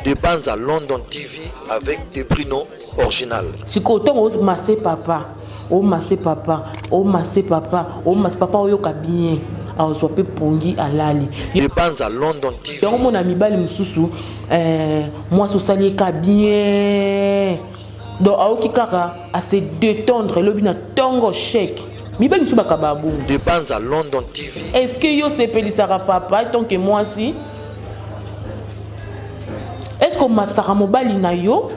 De Banza London TV avec De Bruno original. Sikoyo ntango omase papa, omase papa, omase papa, omase papa, oyoka bien, azwa mpe pongi alali. De Banza London TV. Yango mona mibali mosusu, mwasi osali ye ka bien, donc aoki kaka ase détendre, elobi na ntongo chèque. Mibali mosusu bakaba bongo. De Banza London TV. Est-ce que yo sepelisaka papa tant que mwasi? Est-ce que omasaka mobali na yo?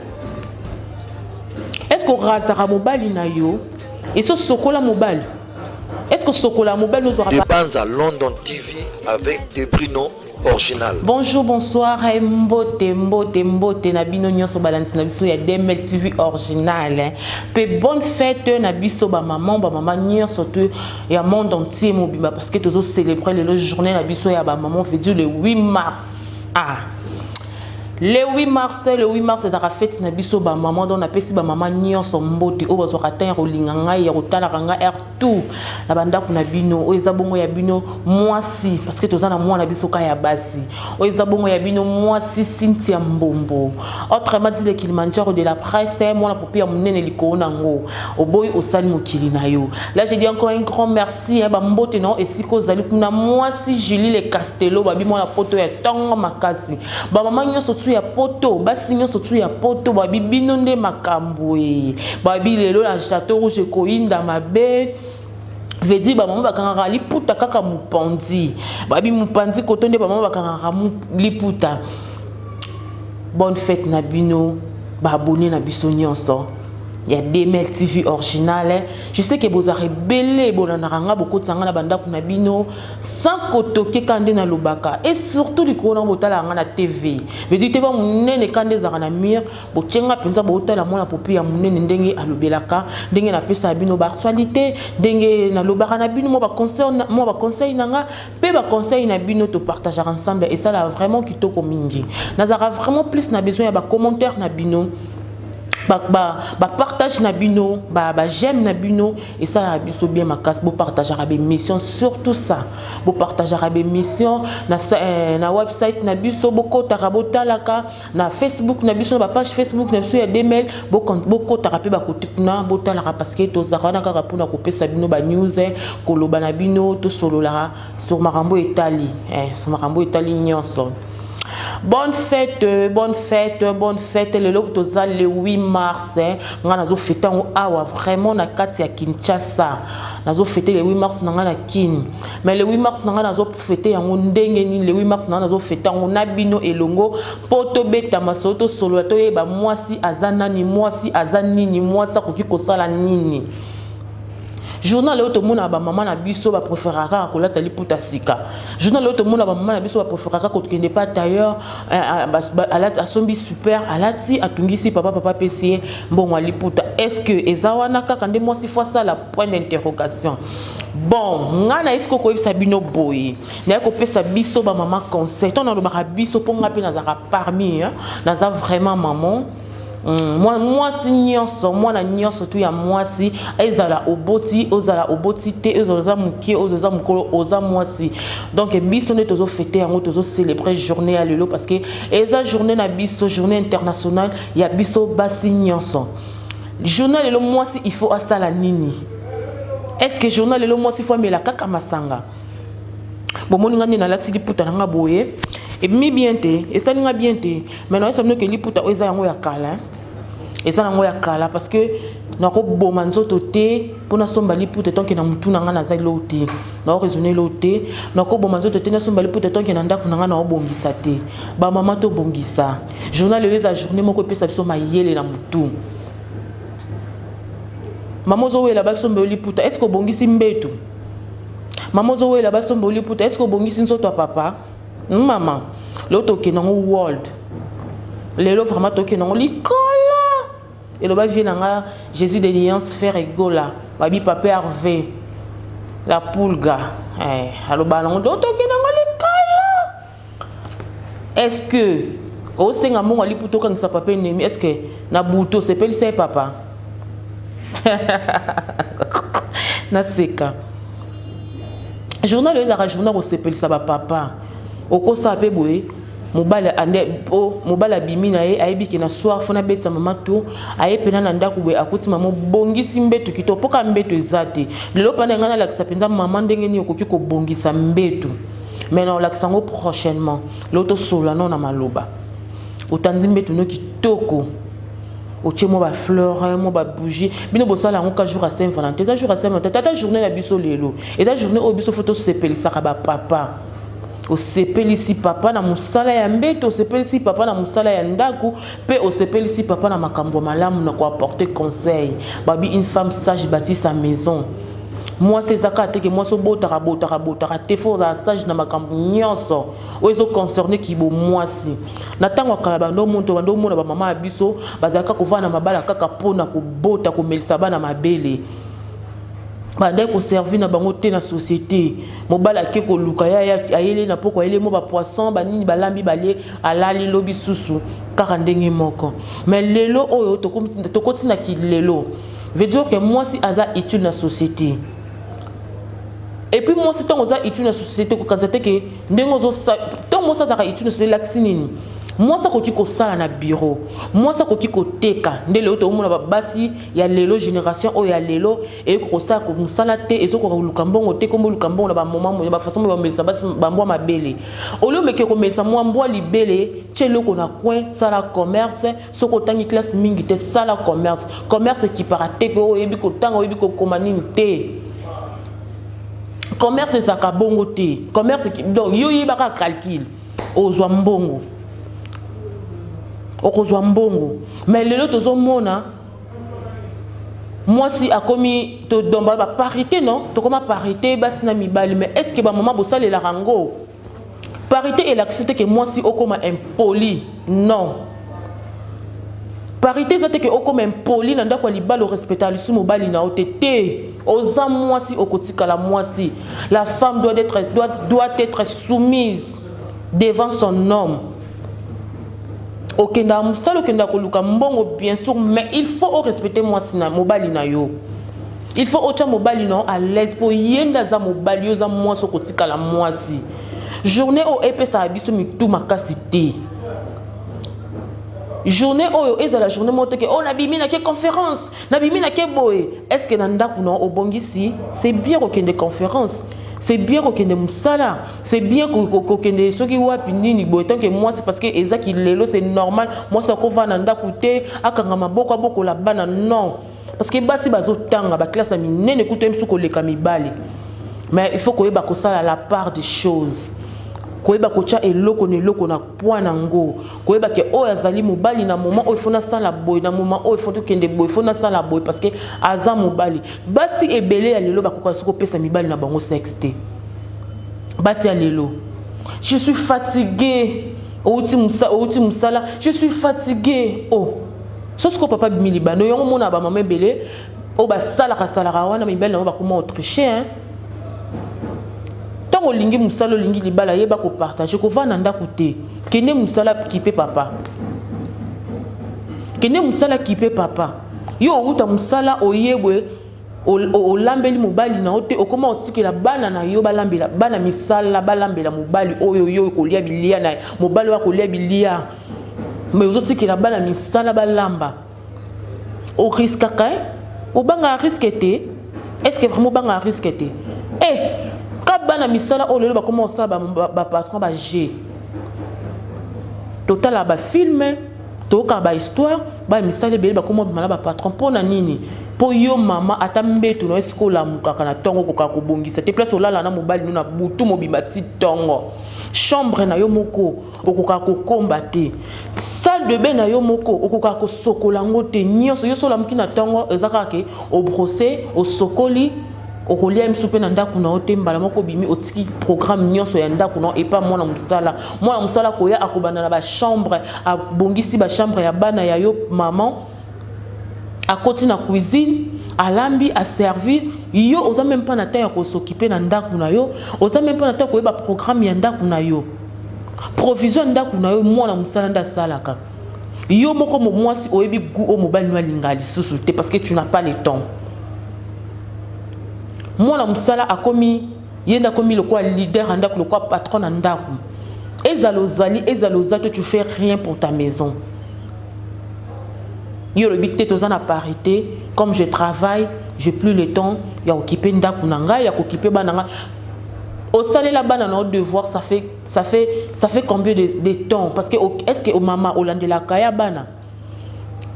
Est-ce que orasaka mobali na yo? Eso sokola mobali? Est-ce que sokola mobali ozwaka? De Banza London TV avec De Bruno original. Bonjour, bonsoir, mbote, mbote, mbote na bino nyonso balandi na biso ya DML TV original. Pe bonne fête na biso ba maman, ba maman nyonso tout ya monde entier mobimba, parce que tozo célébrer le journée na biso ya ba maman, veut dire le 8 mars. Ah. Le 8 mars, le 8 mars ezalaka fête na biso ba maman, donc napesi ba maman nyonso mbote oyo bazwaka temps ya kolinga ngai, ya kotalaka ngai air tout na bandako na bino. Oyo eza bongo ya bino mwasi, parce que toza na mwana biso ka ya basi. Oyo eza bongo ya bino mwasi Cynthia Mbombo, autrement dit le Kilimanjaro de la presse, mwana popi ya monene likolo nango oboyi osali mokili na yo. Là je dis encore un grand merci, hein, ba mbote na esika ozali kuna, mwasi Julie Le Castello, babi mwana poto ya ntongo makasi, ba mama nyonso tu ya poto, basi nyonso tu ya poto, babi bino nde makambo e. Babi lelo na Château Rouge ekoyinda mabe, veut dire bamama bakangaka liputa kaka mopanzi, babi mopanzi koto nde bamama bakangaka liputa. Bonne fête na bino baabonné na biso nyonso ya DML TV original. Je sais que bozala ebele, bolandaka nga, bokotisa nga na bandako na bino sans kotoke ka nde nalobaka, et surtout likolo nango botalaka nga na TV, veut dire TV monene ka nde ezalaka na mur, botie nga mpenza, botala mwana popi ya monene ndenge alobelaka, ndenge napesaka bino baactualité, ndenge nalobaka na bino mwa baconseil na nga mpe baconseil na bino, topartageaka ensemble, esalaka vraiment kitoko mingi. Nazalaka vraiment plus na besoin ya bacommentaire na bino, bapartage na bino, baj'aime na bino, esalaka biso bien makasi. Bopartageaka bémission, surtout ça, bopartageaka bémission na website na biso, bokotaka botalaka na Facebook na biso, na bapage Facebook na biso ya DML, bokotaka mpe bakote kuna botalaka, parce que tozalaka wana kaka mpona kopesa bino banews, koloba na bino, tosololaka sur makambo etali, sur makambo etali nyonso. Bonne fête, bonne fête, bonne fête. Lelo toza le 8 mars, nga nazofete yango awa vraiment na kati ya Kinshasa. Nazofete le 8 mars na nga na Kin. Mais le 8 mars na nga nazofete yango ndenge nini? Le 8 mars na nga nazofete yango na bino elongo, mpo tobeta masolo, tosolola, toyeba mwasi aza nani, mwasi aza nini, mwasi akoki kosala nini. Journal oyo tomona bamama na biso bapréféraka kaka kolata liputa sika. Journal oyo tomona bamama na biso bapréféraka kokende pa tailleur, alati, asombi super, alati, atungisi papa, papa apesi ye mbongo ya liputa. Est ce que eza wana kaka nde mwasi fo asala? Point d'interrogation. Bon, ngai nayesi koyebisa bino boye, naye kopesa biso bamama conseil. To nalobaka biso mpo ngai mpe nazalaka parmi, naza vraiment maman. Mwasi nyonso, mwana nyonso tu ya mwasi, ezala oboti, ozala oboti te, ezala oza moke, oyo oza mokolo, oza mwasi. Donc biso nde tozofete yango, tozocélébrer journée ya lelo, parce que eza journée na biso, journée internationale ya biso basi nyonso. Journée lelo, mwasi il faut asala nini? Est ce que journée lelo mwasi faut amela kaka masanga? Bomoni nga nde nalati liputa na nga boye, ebimi bien te, esali nga bien te, mais nayesa bino ke liputa oyo eza yango ya kala, eza nango ya kala, parce que nakoboma nzoto te mpo nasomba liputa tant que na mutu na nga naza eloko te, naoraisonne eloko te. Nakoboma nzoto te nasomba liputa tant que na ndako na nga naobongisa te. Bamama, tobongisa. Journal oyo eza journée moko epesa biso mayele na mutu. Mama ozowela basomba yo liputa, est ce que obongisi mbeto? Mama ozowela basomba yo liputa, est ce que obongisi nzoto ya papa? Mama, lelo tokende yango world, lelo vraiment tokende yango likolo. Eloba vie na nga Jésus de Nuance Ferre Gola, babi papa Hervé la pulga, aloba nango lelo tokende yango likolo. Est ce que osenga mbongo aliputa okangisa papa ennemi? Est ce que na butu osepelisa ye papa? Naseka. Journal oyo ezalaka journal kosepelisa bapapa. Okosala mpe boye. Mobali ande po mobali abimi na ye, ayebi ke na soir faut nabetisa mama tour. Aye mpena na ndako boye, akuti mama obongisi mbeto kitoko, mpoka mbeto eza te. Lelo mpana ngai nalakisa mpenza mama ndenge nini okoki kobongisa mbeto, mais na olakisa yango prochainement. Lelo tosolola nao na maloba. Otandi mbeto no kitoko, otie mwa bafleur, mwa babougie. Bino bosala yango ka jour ya Saint Valentin. Eza jour ya Saint Valentin, tata journée na biso lelo eza journée oyo biso faut tosepelisaka bapapa. Osepelisi papa na mosala ya mbeto, osepelisi papa na mosala ya ndako, mpe osepelisi papa na makambo ya malamu na koapporter conseil. Babi une femme sage bâtit sa maison. Mwasi eza kaka teke mwasi obotaka, botaka, botaka te. Faut ozala sage na makambo nyonso oyo ezoconcerne kibo mwasi. Na ntango ya kala, bando moto bando omona bamama ya biso bazalaka kovanda na mabala kaka mpona kobota, komelisa bana mabele, bandaki koservir na bango te na société. Mobali ake koluka ye, ayeli na poko, ayeli mo bapoisson, banini, balambi, balie, alali, lobi susu kaka ndenge moko. Mais lelo oyo tokoti na kilelo, veut dire que mwasi aza utile na société. Et puis mwasi, ntango oza utile na société, kokanisa te ke ndenge ntango mwasi azalaka utile na société, elakisi nini? Mwasi akoki kosala na bureau, mwasi akoki koteka. Nde lelo tokomona babasi ya lelo, génération oyo ya lelo eyeki kosala mosala te, ezokoka koluka mbongo te. Kombo oluka mbongo na bamoma, bafaçon oyo bamelisa basi bambwa mabele. Olie omeki komelisa mwa mbwa libele, tie eloko na coin, sala commerce. Soki otangi classe mingi te, sala commerce. Commerce ekipaka te ke oyebi kotanga, oyebi kokoma nini te. Commerce ezalaka bongo te. Commerce donc yo oyebaka calcul, ozwa mbongo, okozwa mbongo. Mais lelo tozomona mwasi akomi todomba baparité. Non, tokoma parité basi na mibali, mais est ce que bamama bosalelaka yango? Parité elakisi te ke mwasi okoma impoli. Non, parité eza te ke okoma impoli na ndako ya libala, orespectaka lisusu mobali na yo te. Te, oza mwasi, okotikala mwasi. La femme doit être soumise devant son homme. Okendaka mosala, okendaka koluka mbongo, bien sûr, mais il faut orespecte mwasi na mobali na yo. Il faut otya mobali na yo à l'aise, mpo ye nde aza mobali, yo oza mwasi, okotikala mwasi. Journée oyo epesaka biso mitu makasi te. Journée oyo ezala journée moko teke oyo nabimi, nake conférence, nabimi, nake boye. Est ce que na ndako na obongisi? C'est bien kokende conférence, c'est bien kokende mosala, c'est bien kokende soki wapi nini boye tant que mwasi, parce que ezaki lelo, c'est normal mwasi akovanda na ndako te, akanga maboko, abokola bana. Non, parce que basi bazotanga baclasse ya minene kutu ye mosusu koleka mibali. Mais il faut koyeba kosala la part des choses, koyeba kotya eloko na eloko na point nango, koyeba ke oyo azali mobali, na moment oyo faut nasala boye, na moment oyo faut tokende boye, faut nasala boye, parce que aza mobali. Basi ebele ya lelo bakoka soki kopesa mibali na bango sexe te. Basi ya lelo, je suis fatigué, outi mosala, je suis fatigué. Oh, so sikoyo papa bimi libanda yango, omona bamama ebele oyo basalaka salaka wana, mibali nango bakoma autriche, hein? Ntango olingi mosala, olingi libala, yeba kopartage. Kovanda ndako te, kende mosala, kipe papa, kende mosala, kipe papa. Yo outa mosala, oyebwe olambeli mobali na yo te, okoma otikela bana na yo balambela. Bana misala balambela mobali oyo yo kolia bilia na ye, mobali oyo akolia bilia, mais ozotikela bana misala balamba. Oriskaka, obangaka risque te? Est ce que vraiment obangaka risque te? Eh, ka bana misala oyo lelo bakoma kosala bapatron baG, totala bafilm, toyokaka bahistoire, bana misala ebele bakoma obima na bapatron. Mpo na nini? Mpo yo mama, ata mbeto na yo esika olamukaka na ntongo, okokaka kobongisa te. Place olala na mobali no na butu mobimba ti ntongo, chambre na yo moko okokaka kokomba te, salle de bain na yo moko okokaka kosokola yango te. Nyonso yo so olamuki na ntongo, eza kaka ke obrosser, osokoli, okolia misu mpe na ndako na yo te. Mbala moko obimi, otiki programme nyonso ya ndako na yo epa mwana mosala. Mwana mosala koya, akobanda na bachambre, abongisi bachambre ya bana ya yo mama, akoti na cuisine, alambi, aservir yo. Oza même pas na temps ya kosokipe na ndako na yo, oza même pas na temps koyeba programme ya ndako na yo, provision ya ndako na yo. Mwana mosala nde asalaka. Yo moko mwasi oyebi goût oyo mobali no alingaka lisusu te, parce que tu n'as pas le temps. Mwana mosala akomi, ye nde akomi lokola leader ya ndako, lokola patron na ndako. Ezala ozali, ezala oza te, tu fais rien pour ta maison. Yo olobi te, toza na parité, comme je travaille, j'ai plus le temps ya kokipe ndako na ngai, ya kokipe bana ngai. Osalela bana na devoir, ça fait combien de temps? Parce que est ce que mama olandelaka ya bana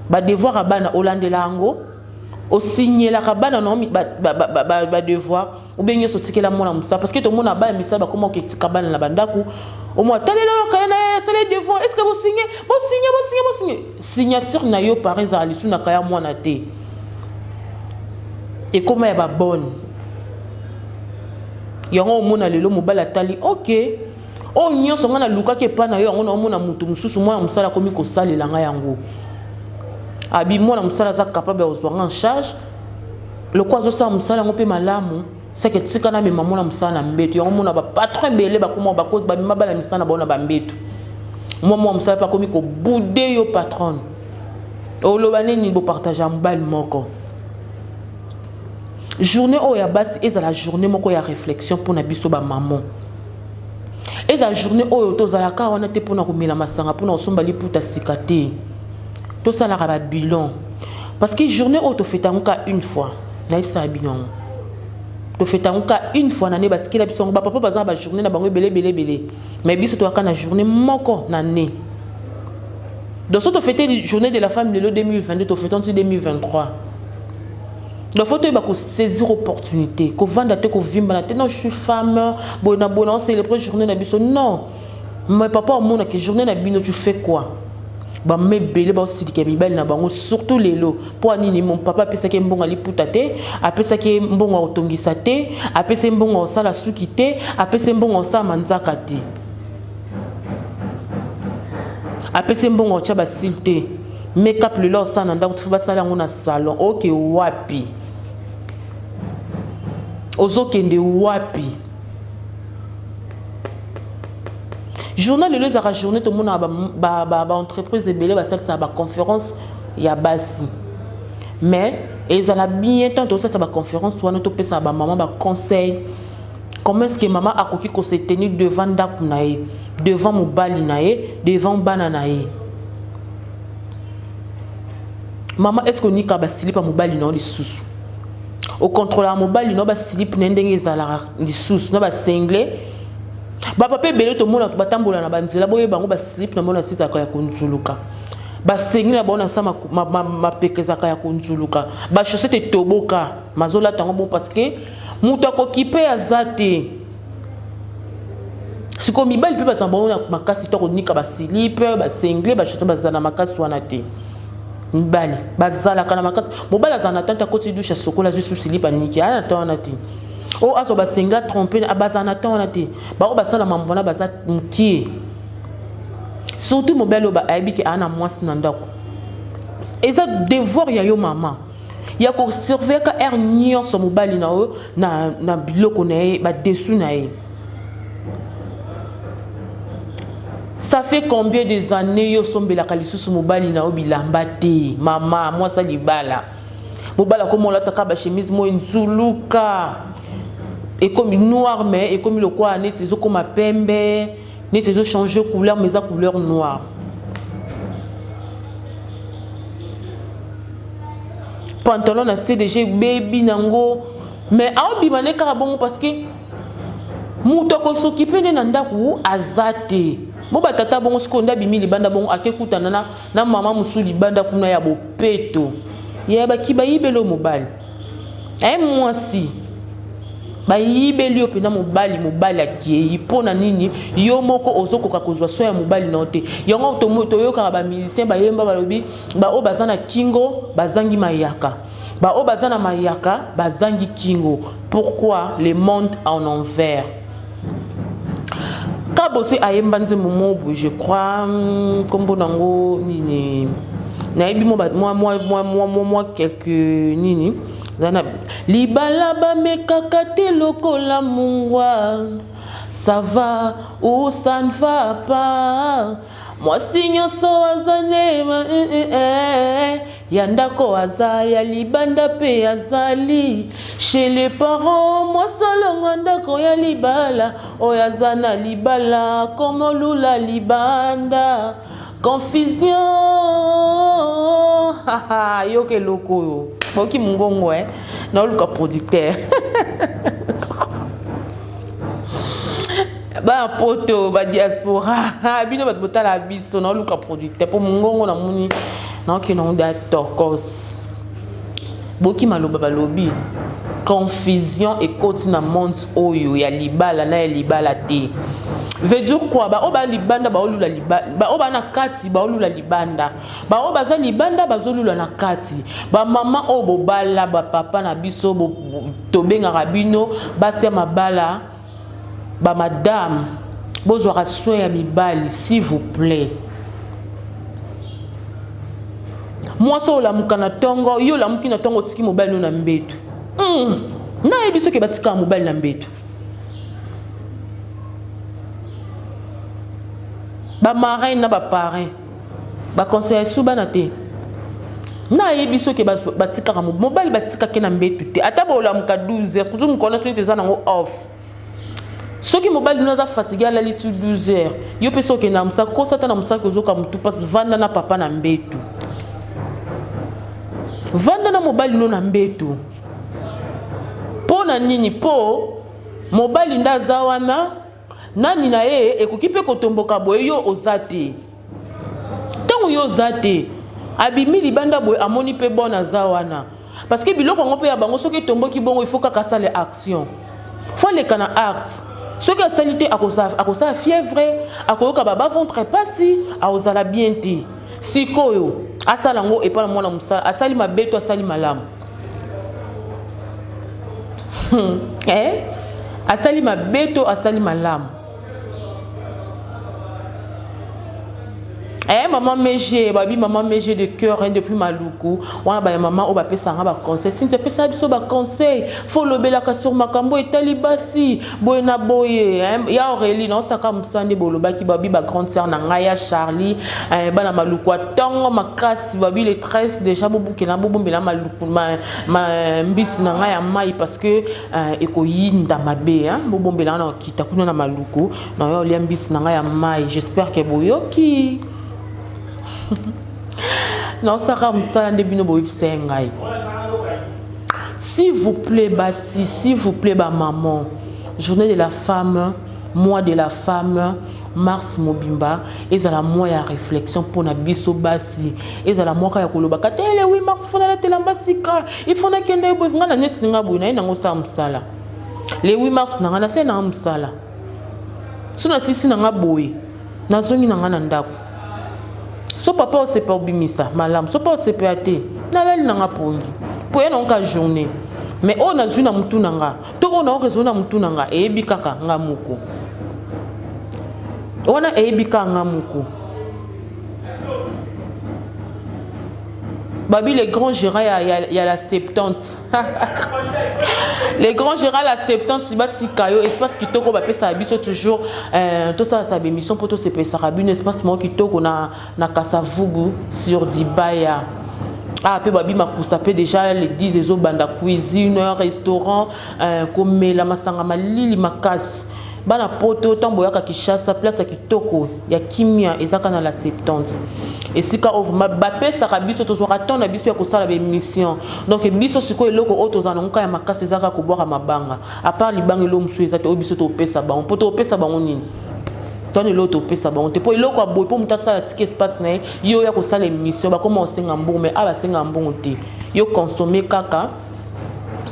badevoir ya bana? Olandela yango? Osignelaka bana na badevoir ou bien nyonso otikela mwana mosala? Parce que tomona bana misala bakoma oketika bana na bandako. Omwa talela kaya na ye, asala devoir. Est ce que bosigne, bosigne, bosigne, bosigne? Signature na yo par ezala lisu na kaya mwana te, ekóma ya babone yango. Omona lelo mobali atali, ok, oyo nyonso ngai nalukaki epai na yo, yango naomona motu mosusu, mwana mosala akomi kosalela ngai yango. Abi mwana mosala aza capable ya kozwa nga en charge, lokola azosala mosala yango mpe malamu, seke tika namema mwana mosala na mbeto. Yango mona bapatron ebele bakoma bamema bana misala na bango na bambeto. Mwa mosala mpe akomi kobouder yo patron. Oloba nini? Bopartage ya mobali moko. Journée oyo ya basi ezala journée moko ya réflexion mpona biso bamamo. Ezala journée oyo tozalaka wana te mpona komela masanga, mpona kosomba liputa sika te. Tosalaka babilan, parce que journée oyo tofeta yango ka une fois. Nayebisaka bino yango, tofeta yango ka une fois na ne. Batikela biso yango. Bapapa baza na bajournée na bango ebele ebele ebele, mais biso toyaka na journée moko na ne. Donc so tofete journée de la femme lelo 2022, tofete nti 2023. Donc faut toyeba kosaisir opportunité, kovanda te, kovimbana te. Non, je suis femme, boye na boye, na océlébrer journée na biso. Non, mais papa, omonaki journée na bino, tu fais quoi? Bamama ebele baosilika mibali na bango, surtout lelo. Mpo anini? Mon papa apesaki mbongo aliputa te, apesaki mbongo ya kotongisa te, apesi mbongo ya kosala suki te, apesi mbongo ya kosala manzaka te, apesi mbongo ya kotya bacils te. Makeup lelo osala na ndako, faut basala yango na salon. Oke wapi? Ozokende wapi? Journée lelo ezalaka journée tomonaka baentreprise ebele basalisaka baconférence ya basi. Mais ezala bien, ntango tosalisa baconférence wana, topesaka bamama baconseil: comment est ce que mama akoki kose tenir devant ndako na ye, devant mobali na ye, devant bana na ye? Mama, est ce que onika basilipe ya mobali na yo lisusu? Okontrolaka mobali na yo, basilipe na ye ndenge ezalaka lisusu na basingle? Bapapa ebele tomona batambola na banzela, boyeba yango, basilipe na bango na se ezalaka ya konzuluka, basengi na bango na sa mapeka ezalaka ya konzuluka, bachaussette etoboka, mazolata yango bon, parce que moto akoki mpe aza te. Sikoyo mibali mpe bazala bango na makasi to konika basilipe, basengle, bachaussette, bazala na makasi wana te. Mibali bazalaka na makasi. Mobali azala na tante, akoti douche, asokola, azwi su silipe, aniki, aya na temps wana te. Oyo azwa basenga trompe, bazala na temps wana te. Bango basala mambo wana baza mokie. Surtout mobali oyo ayebi ke aa na mwasi na ndako, eza devoir ya yo mama ya kosurveillaka heure nyonso mobali na yo na biloko na ye, badesu na ye. Ça fait combien des années yo osombelaka lisusu mobali na yo bilamba te? Mama mwasi libala, mobali akoma olataka bachemise mo enzuluka, ekomi noir, mais ekomi lokola neti ezokoma pembe, neti ezochange couleur, mais eza couleur noire. Pantalon na se déjà ebebi nango, mais aobima ne kaka bongo, parce que moto akosokipe nde na ndako aza te. Bo batata bongo sikoyo nde abimi libanda bongo, akekutana na mama mosusu libanda kuna ya bopeto, yebaki bayibeli oyo mobali aye. Mwasi, bayibeli yo mpena mobali. Mobali akei mpo na nini? Yo moko ozokoka kozwa so ya mobali na yo te. Yango toyokaka bamusicien bayemba, balobi baoyo baza na kingo bazangi mayaka, baoyo baza na mayaka bazangi kingo. Pourquoi le monde en envers? Kabose ayemba nzembo mo boye, je crois nkombo nango nini, nayebi mwa quelque nini. Libala bamekaka te lokola mungwa, ça va ou ça ne va pas. Mwasi nyonso aza nema eh, eh, eh. Ya ndako aza, ya libanda pe azali. Chez les parents, mwasi alongwa ndako ya libala, oyo aza na libala akomolula libanda. Confusion yoka eloko oyo boyoki mongongo eh? Naoluka producteur bana poto ba diaspora bino bato botala biso naoluka producteur mpo mongongo namoni naokende yango da tokos boki maloba balobi confusion ekoti na monde oyo ya libala na ya libala te veut dire quoi baoyo ba libanda baolula baoyo ba na kati baolula libanda baoyo baza libanda bazolula na kati bamama oyo bobala bapapa na biso tobengaka bino basi ya mabala ba madame bozwaka soin ya mibali s'il vous plaît mwasi oyo olamuka na ntongo yo olamuki na ntongo otiki mobali no na mbeto nayebi soki batikaka mobali na mbeto ba marraine na ba parrain baconseille su bana te nayebi soki batikaka mobali batikaki na mbeto te ata bolamuka 12 heures kutu mokolo nyonso neti eza nango off soki mobali no aza fatigué alali tu 12 heures yo mpe soki okende na mosala kosa ata na mosala ozoka motu mpasi vanda na papa na mbeto vanda na mobali no na mbeto mpo na nini mpo mobali nde aza wana nani na ye ekoki mpe kotomboka boye yo oza te ntango yo oza te abimi libanda boye amoni mpe bon aza wana parce que biloko yango mpe ya bango soki etomboki bongo il faut kaka asala action faut aleka na acte soki asali te akosala fièvre akoyoka babas-ventre mpasi akozala bien te sikoyo asala yango epai na mwana mosala asali mabe to asali malamu eh? Asali mabe to asali malamu eh, mama Mege babi mama Mege de cœur hein, depuis Maluku wana baya mama oyo bapesanga baconseil sinti apesaka biso baconseil faut olobelaka sur makambo etali basi boye na boye hein. Ya Aurélie naosaka mosala nde bolobaki babi bagrande sœur na ngai ya Charlie eh, bana Maluku atongo makasi babi le 13 déjà bobukela bobombela Maluku ma, ma, mbisi na ngai ya mai parce que ekoyinda mabe hein. Bobombela na okita kuna na Maluku na yo olia mbisi na ngai ya mai j'espère que boyoki naosaka mosala nde bino boyebisa ye ngai s'il vous plaît basi s'il vous plaît bamaman journée de la femme mois de la femme mars mobimba ezala mois ya réflexion mpona biso basi ezala mwaka ya kolobaka te le 8 mars faut nalatela sika il faut nakende boye ngai na neti ninga boye naye nango osala mosala le 8 mars na ngai nasali nanga mosala so nasisi na nga boye nazongi na ngai na ndako so papa osepa obimisa malamu so pa osepela te nalali na nga pongi mpo ya nango ka journée mais oyo nazwi na mutu na nga to oyo naoka ezwi na mutu na nga eyebi kaka nga moko wana eyebi kaka nga moko babi le grand gérant ya la 70 le grand gérant la 70 batika yo espace kitoko bapesaka biso toujours tosalasa bémission mpo tosepesaka bino espace moko kitoko na Kasavubu sur Dibaya ah mpe babi makusa mpe déjà le 10 ezobanda cuisine restaurant komela masanga malili makasi bana poto ntango boyaka Kinshasa place ya kitoko ya kimia ezaka na la 70 esika oyo vraiment bapesaka biso tozwaka temps na biso ya kosala baémission donc biso sikoyo eloko oyo tozala nango kaka ya makasi eza kaka kobwaka mabanga à part libanga eloko mosusu eza te oyo biso topesa bango mpo topesa bango nini twana eloko topesa bango te mpo eloko ya boye mpo moto asala tika espace na ye ye oyo akosala émission bakoma kosenga mbongo mais awa basenga mbongo te yo consomme kaka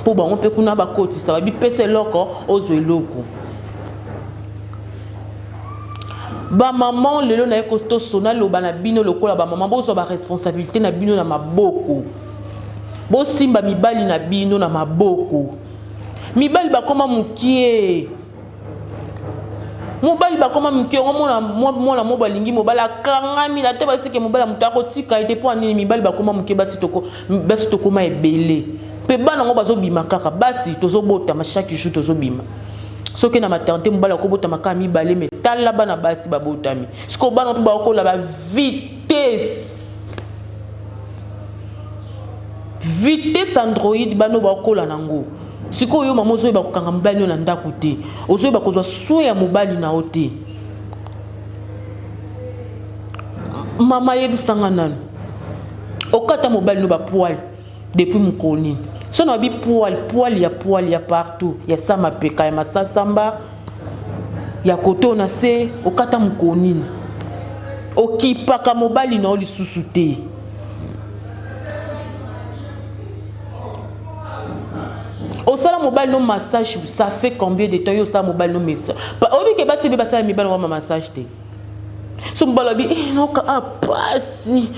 mpo bango mpe kuna bakotisa babipesa eloko ozwa eloko bamama lelo naye tosona loba na bino lokola bamama bozwa baresponsabilité na bino na maboko bosimba mibali na bino na maboko mibali bakoma mokie mobali bakoma moke yango mona mwana mo balingi mobali akangami na te baseke mobali ya moto akotika ye te mpo nini mibali bakoma moke basi tokoma ebele mpe bana yango bazobima kaka basi tozobotama chaque jour tozobima soki na maternité mobali akobotama kaka mibale mais tala bana basi babotami sikoyo bana mpe bakokola ba vitesse. Vitesse android bano bakola nango. Sikoyo yo mama ozoyeba kokanga mobali no na ndako te, ozoyeba kozwa soin ya mobali na yo te. Mama yebisanga nanu, okata mobali no ba poil depuis mokolo nini? So na bi poil, poil ya poil ya partout, ya sa mapeka ya masasamba ya koto na se, okata mokolo nini? Okipaka mobali na yo lisusu te. Osala mobali no massage, ça fait combien de temps yo osala mobali no massage? Oyebi ke basi ebe basala mibali bango massage te. So mobali abi eh, noka ah, pasi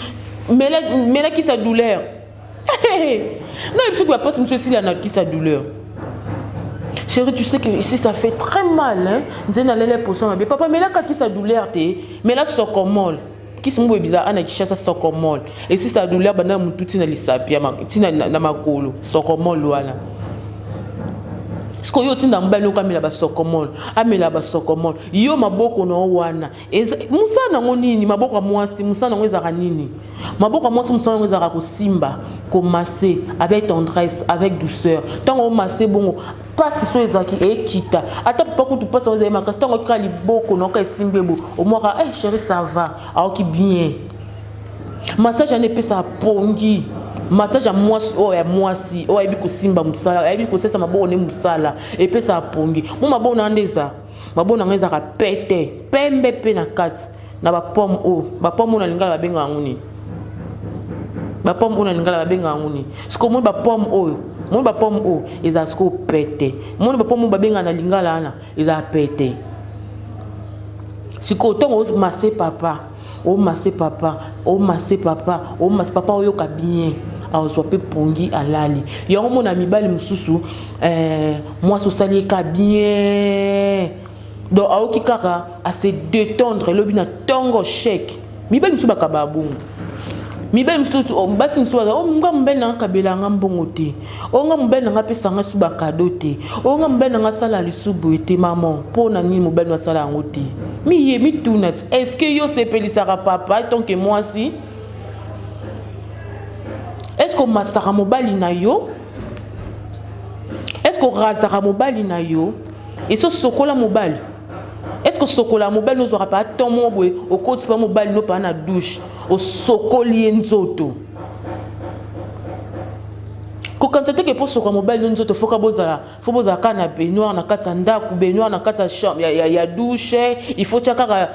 mela mela kisa douleur. Non, yebi soki ba pasi mosusu esila na kisa douleur. Chérie, tu sais que ici ça fait très mal, hein. Nze na lele poso mabe. Papa mela kisa douleur te, mela sokomol. Kisi moko boye ana Kinshasa sokomol. Esisa douleur banda mutu ti na lisapi ya ti na makolo sokomol wana. Sikoyo yo otinda mobali oko amela basokomol, amela basokomol. Yo maboko na yo wana mosala nango nini? Maboko ya mwasi mosala nango ezalaka nini? Maboko ya mwasi mosala nango ezalaka kosimba, komase avec tendresse, avec douceur. Ntango omase bongo pasi so ezalaki ekita, ata papa kutu pasi yango ezali makasi, ntango okika liboko na oka esimbi ebo omwaka eh chérie ça va, aoki bien. Massage wana epesaka pongi. Massage ya mwasi oyo ya mwasi oyo ayebi kosimba mosala, ayebi kosalisa maboko nde mosala, epesaka pongi. Mo maboko na nde eza maboko na ngai ezalaka pete pembe mpe na kati na ba pomme oyo, ba pomme oyo na lingala babengaka yango nini? Ba pomme oyo na lingala babengaka yango nini? Sikoyo omoni ba pomme oyo, omoni ba pomme oyo ezala sikoyo pete. Omoni ba pomme oyo babengaka na lingala wana ezala pete. Sikoyo ntango omase papa, omase papa, omase papa, omase papa, oyoka bien, azwa mpe pongi alali. Yango mona mibali mosusu mwasi osali ye ka bien, donc aoki kaka a se détendre elobi na tongo chèque. Mibali mosusu bakaba bongo. Mibali mosusu, oh, basi mosusu baza, oh, nga mobali na nga kabela nga mbongo te, oh, nga mobali na nga apesa nga su bakado te, oh, nga mobali na nga asala lisu boye te. Mama, mpo na nini mobali no asala yango te? Miye mituna ti, est-ce que yo osepelisaka papa tant que mwasi? Est-ce que omasaka mobali na yo? Est-ce que orazaka mobali na yo? Esi osokola mobali? Est-ce que osokola mobali no ozwaka pa temps moko boye okoti pa mobali no pa na douche osokoli ye nzoto? Kokanisa te ke mpo osokola mobali no nzoto foka bozala, fo bozala kaka na baignoire na kati ya ndako, baignoire na kati ya chambre, ya douche, il faut tia kaka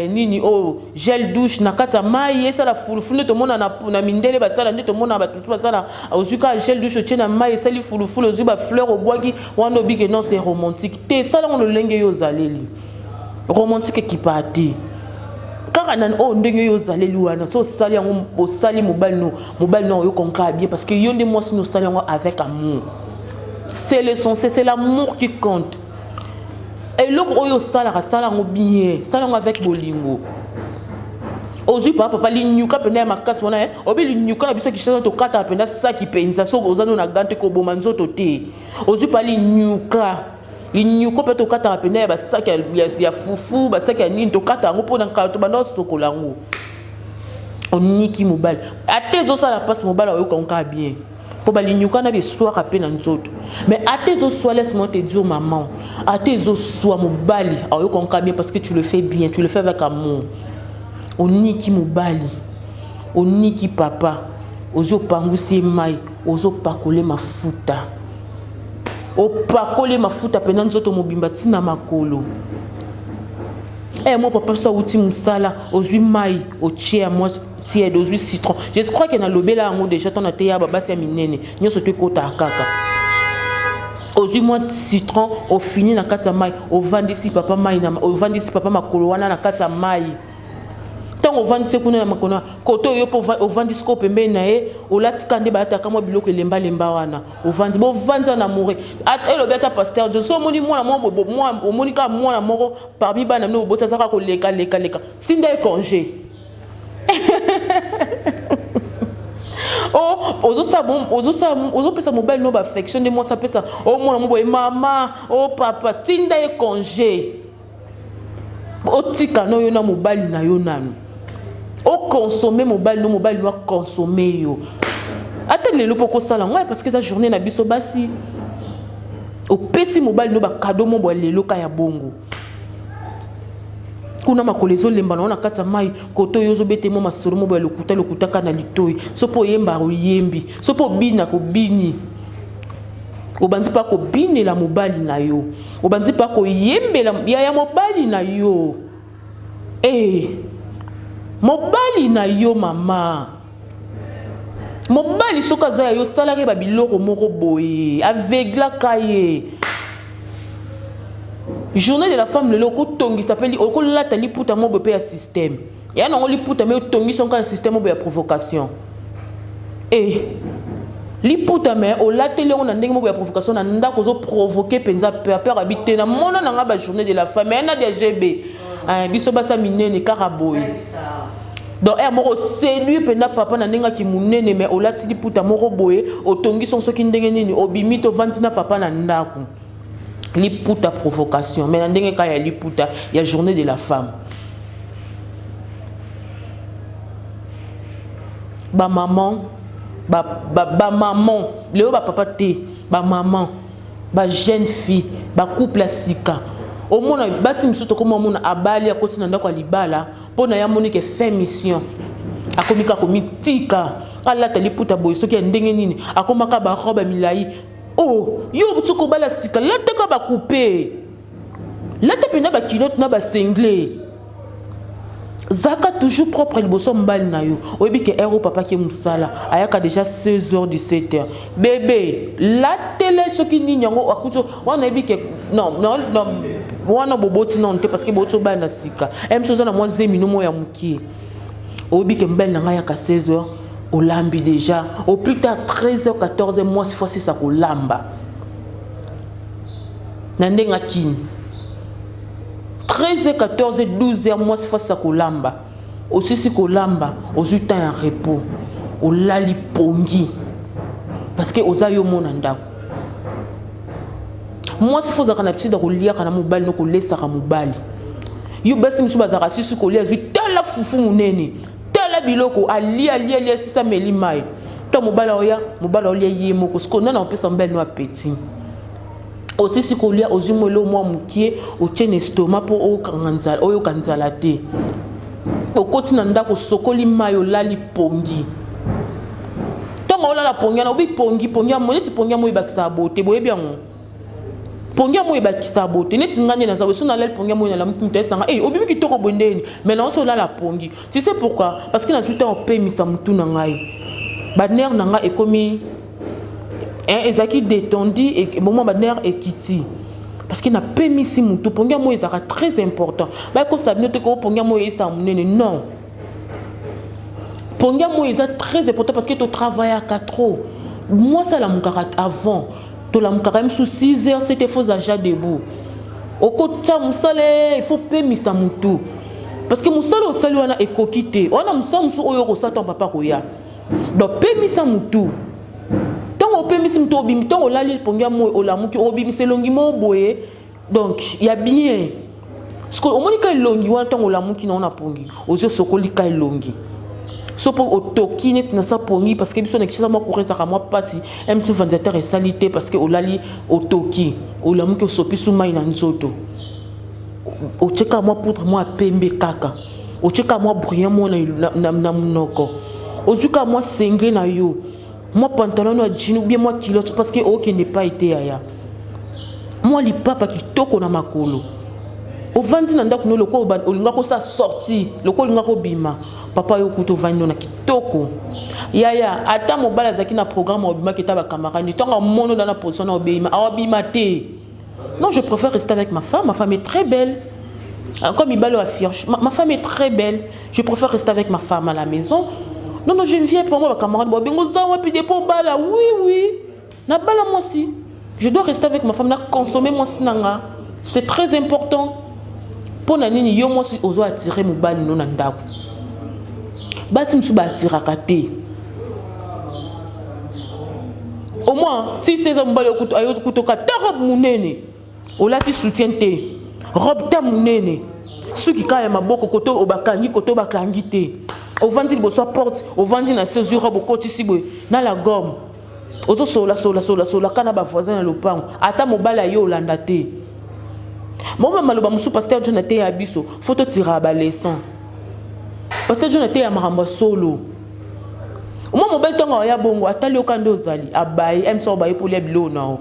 nini oyo gel douche na kati ya mai esala fulufulu nde tomona na mindele basala, nde tomona bato mosusu basala. Ozwi kaka gel douche otie na mai esali fulufulu, ozwi ba fleur obwaki wana, obike non c'est romantique te. Esala yango lolenge yo ozaleli romantique, ekipaa te kaka na oyo ndenge yo ozaleli wana. So osali yango, osali mobali no, mobali no oyoka kaka bien, parce que yo nde mwasi no osali yango avec amour. C'est l'essentiel, c'est l'amour qui compte. Eloko oyo osalaka, sala yango bien, sala yango avec bolingo. Ozwi papa, papa linyuka mpenza ya makasi wana, obi linyuka na biso Kinshasa tokataka mpenza saki mpenza, soki oza no na gante koboma nzoto te. Ozwi pa linyuka, linyuka mpe tokataka mpenza ya basaki ya fufu, basaki ya nini, tokata yango mpona nkala tobanda osokola yango. Oniki mobali ate ezosala mpasi, mobali ayoka yango kaka bien, mpo balinyuka na beswaka mpe na nzoto. Mais ate ezoswa, laisse-moi te dire maman, ate ezoswa mobali ayoka yango kaka bien, parce que tu le fais bien, tu le fais avec amour. Oniki mobali, oniki papa, ozwi opangusi ye mai, ozopakole mafuta, opakoli mafuta mpenza nzoto mobimba ntina makolo. Mo papa so awuti mosala, ozwi mai otie ya mwa tiède, ozwi citron. Je crois que nalobela yango déjà ntango nateya babasi ya minene nyonso to ekotaka kaka. Ozwi mwa citron, ofini na kati ya mai, ovandisi papa mai na ovandisi papa makolo wana na kati ya mai. Ntango ovandisi kuna na makolo kote oyo mpo ovandisi ko pembeni na ye, olati ka nde balataka mwa biloko elembalemba wana, ovandi, bovandisa na moure. Elobi ata pasteur John, so omoni mwana moko, omoni kaka mwana moko parmi bana bino boboti aza kaka koleka leka leka, tinda ye congé. Ozopesa mobali no baaffection nde mwasi apesa o mwana mo boye mama o papa, tinda ye congé, otika no yo na mobali na yo nanu oconsommer mobali no, mobali no aconsommer yo. Ata lelo mpo okosala yango parce que eza journée na biso basi. Opesi mobali no bakado mo bwa lelo ka ya bongo. Kuna makolo ezolemba nango na kati ya mai, koto oyo ozobete mwa masolo mo boya lokuta lokuta kaka na litoi. So mpo oyembaka oyembi, so mpo obinaka obini. Obandi mpa kobinela mobali na yo, obandi mpa koyembela yaya mobali na yo. Eh, mobali na yo mama. Mobali soki aza ya yo, salaka ye ba biloko moko boye, aveuglaka ye. Journée de la femme lelo okotongisa mpe okolata liputa moko boye mpe ya système. Ya nango liputa me otongisi yango kaka système moko boye ya provocation. Eh, liputa me olateli yango na ndenge moko ya provocation na ndako, ozo provoquer mpenza peur. Peur abi te, namona na nga ba journée de la femme ya Nadia GB. Eh, biso basa minene kaka boye. Donc heure moko séduire mpenza papa na ndenge aki monene, me olati liputa moko boye, otongisi yango soki ndenge nini, obimi tovandi na papa na ndako. Liputa provocation, mais na ndenge kaka ya liputa ya journée de la femme. Ba maman, ba, ba, ba maman, lelo ba papa te, ba maman, ba jeune fille, ba couple ya sika. Omona basi misusu tokoma omona abali akoti na ndako ya libala mpo na ye amoni ke fin mission, akomi kaka komitika alata liputa boye soki ya ndenge nini, akomaka ba robe ya milai. Oh, yo obuti kobala sika, lataka ba coupe, lata mpenza ba culotte na ba singlet, zaka toujours propre liboso mobali na yo. Oyebi ke heure papa ke mosala ayaka déjà 16h 17h, bébé latele soki nini yango akuti wana, oyebi ke non non non, wana boboti nano te parce que boboti obala na sika, mso oza na mwa zemi no moko ya mokie. Oyebi ke mobali na ngai ayaka 16h, olambi déjà au plus tard 13h 14h, mwasi fo asisa kolamba na ndenge akini 13h 14h 12h, mwasi fo asisa kolamba. Osisi kolamba, ozwi temps ya repos, olali pongi parce que oza yo mona ndako. Mwasi fo ozalaka na habitude ya koliaka na mobali no, kolesaka mobali yo. Basi mosusu bazalaka sisi kolia, azwi tala fufu monene, tala biloko, alia alia alia, sisi ameli mai to mobali aoya, mobali aolia ye moko. Sikoyo nani akopesa mobali no appétit? Osisi kolia, ozwi mwa eloko mwa mokie otie na estomac mpo oyoka nzala te. Okoti na ndako, osokoli mai, olali pongi. Ntango olala pongi wana, obi pongi pongi ya neti pongi ya moi ebakisaka bote, boyebi yango, pongi ya moi ebakisaka bote. Neti ngai nde naza boye, so nalali pongi ya moi, nalamuki, moto ayesanga e obimi kitoko boye ndeni, mais nauti olala pongi. Tu sais pourquoi? Parce que nazwi ntango opemisa motu na ngai, banerf na ngai ekomi ezalaki détendu, moment banerf ekiti parce que napemisi motu. Pongi ya moi ezalaka très important. Bakosa bino te ko pongi ya moi eyesaka monene, non. Pongi ya moi eza très important parce que totravaillaka trop. Mwasi alamukaka avant, tolamukaka ye mosusu 6 heures 7 heures, faut aja debout, okotia mosala, il faut pemisa motu parce que mosala osali wana ekoki te, wana mosala mosusu oyo okosala ntango papa koya. Donc pemisa motu. Ntango opemisi motu, obimi, ntango olali pongi ya moi, olamuki, obimisa elongi moko boye donc ya bien. Sikoyo omoni ka elongi wana, ntango olamuki nango na pongi, ozwi osokoli ka elongi so mpo otoki neti na sa pongi, parce que biso na Kinshasa mwa courant ezalaka mwa mpasi, msu ventilateur esali te parce que olali otoki, olamuki, osopi su mai na nzoto, otie kaka mwa poudre mwa pembe kaka, otie kaka mwa brillant mwa na monoko, ozwi kaka mwa singlet na yo, mwa pantalon ya jean ou bien mwa culotte parce que okende epai te yaya, mwa lipapa kitoko na makolo, ovandi na ndako no lokola olinga kosala sortie, lokola olinga kobima. Papa yo kuta ovandi no na kitoko yaya, ata mobali azalaki na programme obimaki eta bacamarade, ntango amoni oda na position na obeyima, awabima te. Non, je préfère rester avec ma femme, ma femme est très belle. Comme mibali oyo affiche, ma femme est très belle, je préfère rester avec ma femme à la maison. Non, non, je ne viens pas. Moi bacamarade babengo oza wapi depo obala? Oui, oui, nabala mwasi, je dois rester avec ma femme, na consommer mwasi na nga, c'est très important. Mpo na nini yo mwasi ozo attire mobali no na ndako? Basi mosusu baattiraka te. Au moins ti seza mobali ayokutoka ta robe monene, olati soutien te, robe ta monene, suki kaka ya maboko, koto bakangi, koto bakangi te. Ovandi liboso ya porte, ovandi na se, ozwi robe okotisi boye na la gomme, ozosolola solola solola solola kaka na bavoisin na lopango, ata mobali aye olanda te. Moma maloba mosusu pasteur John ateya biso, fo totiraka baleson. Pasteur John ateya makambo ya solo. Omwa mobali ntango aya bongo atali yoka nde ozali abaye mso obaye mpo olia biloko na yo.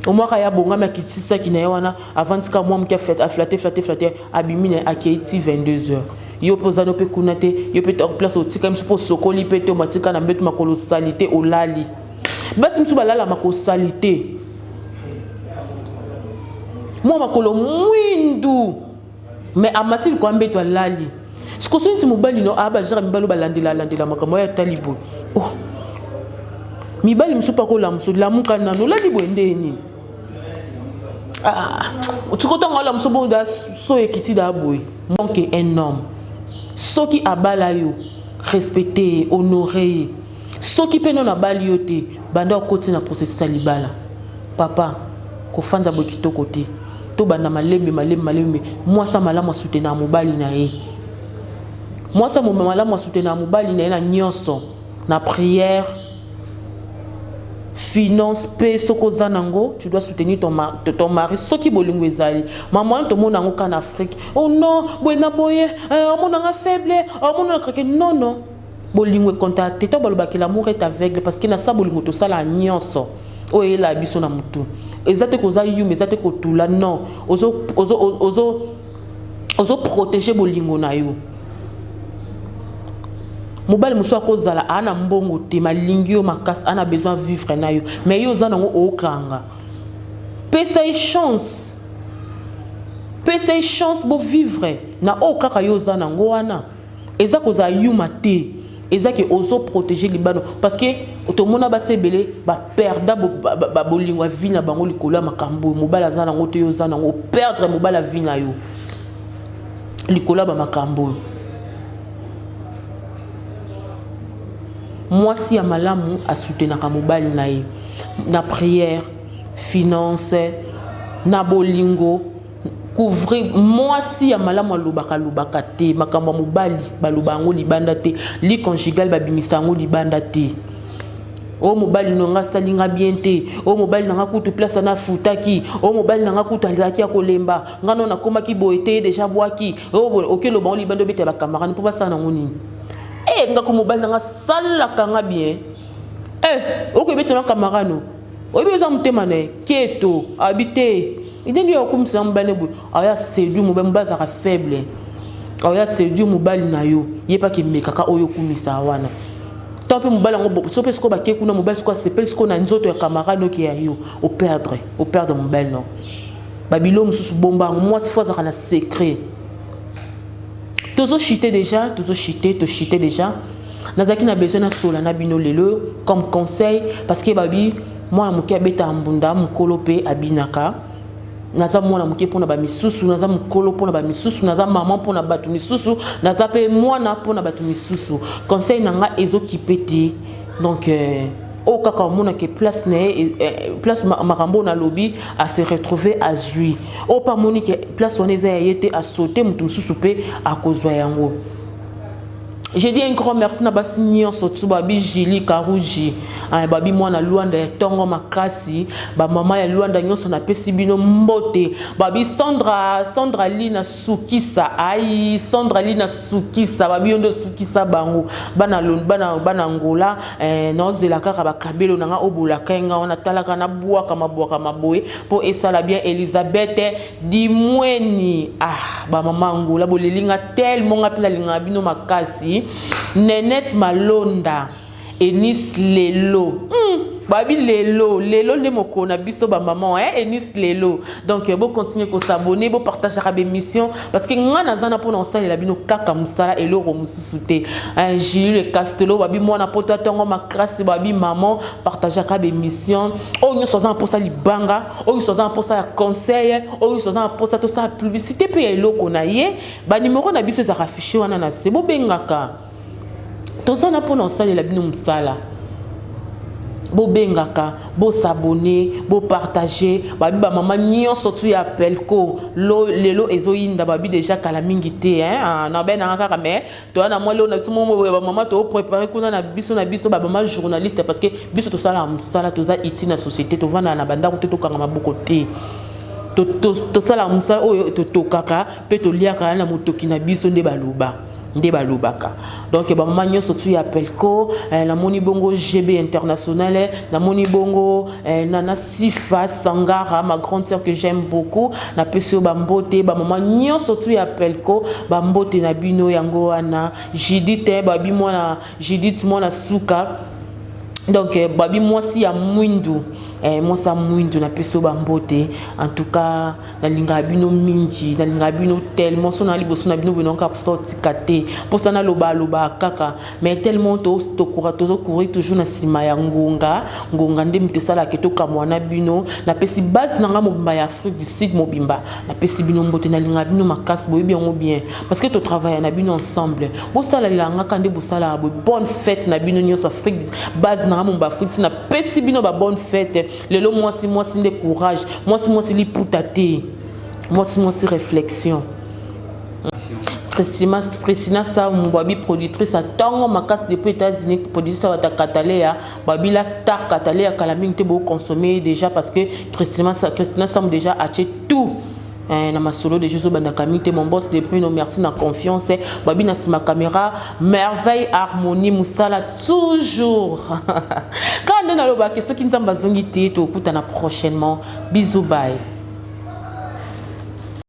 Omwaka ya bongami akitisaki na ye wana avandi kaka mwa moke, aflate flate flate, abimi na ye akei ti 22 heures. Yo mpe oza no mpe kuna te, yo mpe place otikali mosusu mpo osokoli mpe te, omatika na mbeto makolo osali te, olali. Basi mosusu balala makolo sali te, mwa makolo mwindu, mais amati likolo ya mbeto alali. Sikoyo soki nti mobali no aya bajara mibali oyo balandela alandela makambo oyo atali boye, oh mibali mosusu mpe akolamusa, olamuka nano olali boye nde nini? Ah, sikoyo ntango alamusa bongo da so ekiti da boye. Donc un homme soki abala yo, respecte ye, honore ye. Soki mpe nano abali yo te, banda okoti na processus ya libala, papa kofanza boye kitoko te. Tobanda malembe malembe malembe. Mwasi ya malamu asutenaka mobali na ye, mwasi ya malamu asutenaka mobali na ye na nyonso, na prière, finance mpe soki oza nango, tu dois soutenir ton mari soki bolingo ezali. Mama wana tomona yango kaka na Afrique. Oh non, boye na boye, omonanga faible, omona kake. Non, non, bolingo ekonta te. To balobaki l'amour est aveugle, parce que na sa bolingo tosala nyonso oyo eyelaka biso na motu. Eza te koza yuma, eza te kotula, non, ozoprotéger bolingo na yo. Mobali mosusu akozala aa na mbongo te, malingi yo makasi, aa na besoin vivre na yo, mais yo oza nango, okanga. Pesa ye chance, pesa ye chance bovivre na oyo kaka yo oza nango wana. Eza kozala yuma te, eza ke ozoprotéger libano, parce que tomona basi ebele baperda bolingo ya vie na bango likolo ya makambo oyo. Mobali aza nango te, yo oza nango, operdre mobali ya vie na yo likolo ya bamakambo oyo. Mwasi ya malamu asutenaka mobali na ye na prière, finance, na bolingo, couvrir. Mwasi ya malamu alobaka alobaka te makambo ya mobali, baloba yango libanda te. Lit conjugal babimisa yango libanda te. Oyo mobali na nga asali nga bien te, oyo mobali na nga kutu place ana afutaki, oyo mobali na nga kutu azalaki ya kolemba nga no nakomaki boye te, déjà bwaki oyo okeloba yango libanda, obetela bacamarade mpo basala nango nini? E nga ko mobali na nga asalaka nga bien. E okobetela camarade, oyebi eza motema na ye keto abi te. Ndenge yo okumisa mobali boye, aya séduire mobali. Mobali azalaka faible, aya séduire mobali na yo, ye mpe akemekaka oyo okumisa wana. To mpe mobali yango so mpe sikoyo bakei kuna, mobali sikoyo asepeli sikoyo na nzoto ya camarade oke ya yo, operdre mobali. No babilo mosusu bomba yango. Mwasi fo azalaka na secret. Tozochite déjà, tozochite, tochite déjà. Nazalaki na besoin nasola na bino lelo comme conseil, parce que babi mwana moke abetaka mbunda, mokolo mpe abinaka. Naza mwana moke mpona bamisusu, naza mokolo mpona bamisusu, naza mama mpona bato misusu, naza mpe mwana mpona bato misusu. Conseil na nga ezokipe te. Donc oyo kaka omonake place na ye, place makambo oyo nalobi ase retrouve, azwi. Oyo mpe amoni ke place wana eza ya ye te, asaute, moto mosusu mpe akozwa yango. Je dis un grand merci na basi nyonso tu. Babi Julie Karuji, babi mwana Lwanda ya ntongo makasi, bamama ya Lwanda nyonso napesi bino mbote. Babi Sandra, Sandra Lina sukisa, ai Sandra Lina sukisa, babi yo nde osukisa bango. Bana, bana, bana Ngola, naozela kaka bakabelo na nga oyo bolaka nga wana, talaka nabwaka mabwaka maboye mpo esala bien. Elizabeth Dimweni, ah bamama Angola boleli nga tellement, nga mpe nalingaka bino makasi. Nenette Malonda, Enis lelo, babi lelo lelo nde mokolo na biso bamama, eh? Enis lelo. Donc bocontinue kos'abonner, bopartageaka bémission, parce que nga naza na mpona kosalela bino kaka mosala, eloko mosusu te. Julie Le Castelo, babi mwana poto atongo makasi, babi maman partageaka bémission. Oyo nyonso aza na mposa libanga, oyo nyonso aza na mposa ya conseil, oyo nyonso aza na mposa tosala publicité mpe ya eloko na ye, banimero na biso ezalaka affiché wana na se, bobengaka. Toza na mpona kosalela bino mosala. Bobengaka, bosabone, bopartage. Babi bamama nyonso tu ya Pelco, lo lelo ezoyinda. Babi deja kala mingi te, hein? Ah, na benanga kaka, mais toya na mwa leo na biso momo ya bamama, toprépare kuna na biso, na biso bamama journaliste, parce que biso tosalaka mosala, toza utile na société. Tovandaka na bandako te, tokanga maboko te, tosalaka mosala oyo totokaka mpe toliaka na motoki na biso. Nde baloba, nde balobaka. Donc bamama nyonso tu ya Pelco, namoni bongo GB International, namoni bongo Nana Sifa Sangara, ma grande sœur que j'aime beaucoup, napesi yo bambote. Bamama nyonso tu ya Pelco, bambote na bino yango wana. Judith, babi mwana Judith, mwana suka. Donc babi mwasi ya mwindu, mwasi ya mwindu, napesi yo bambote. En tout cas, nalingaka bino mingi, nalingaka bino tellement. So na liboso na bino boye, naoka mposa otika te, mposa naloba alobaka kaka, mais tellement tozocourir toujours na nsima ya ngonga. Ngonga nde moto esalaka tokamwa na bino. Napesi base na nga mobimba ya Afrique du Sud mobimba, napesi bino mbote. Nalingaka bino makasi, boyebi yango bien, parce que totravaille na bino ensemble. Bosalela ngaka nde bosalaka boye. Bonne fête na bino nyonso, Afrique, base na nga mobimba Afrique. Napesi bino ba bonne fête lelo. Mwasi mwasi nde courage, mwasi mwasi liputa te, mwasi mwasi réflexion. Christina, Christina Samu, babi productrice atango makasi depuis États-Unis, productrice wata Katalea, babi la star Katalea. Kala mingi te boconsommer déjà, parce que Christina, Christina Samu déjà atie tout na masolo déjà ezobandaka mingi te. Mon boss de Bruno, merci na confiance. Babi na nsima caméra, merveille, harmonie, mosala toujours kaka nde nalobaki. Soki Nzambe azongi te, tokutana prochainement. Bisous, bye.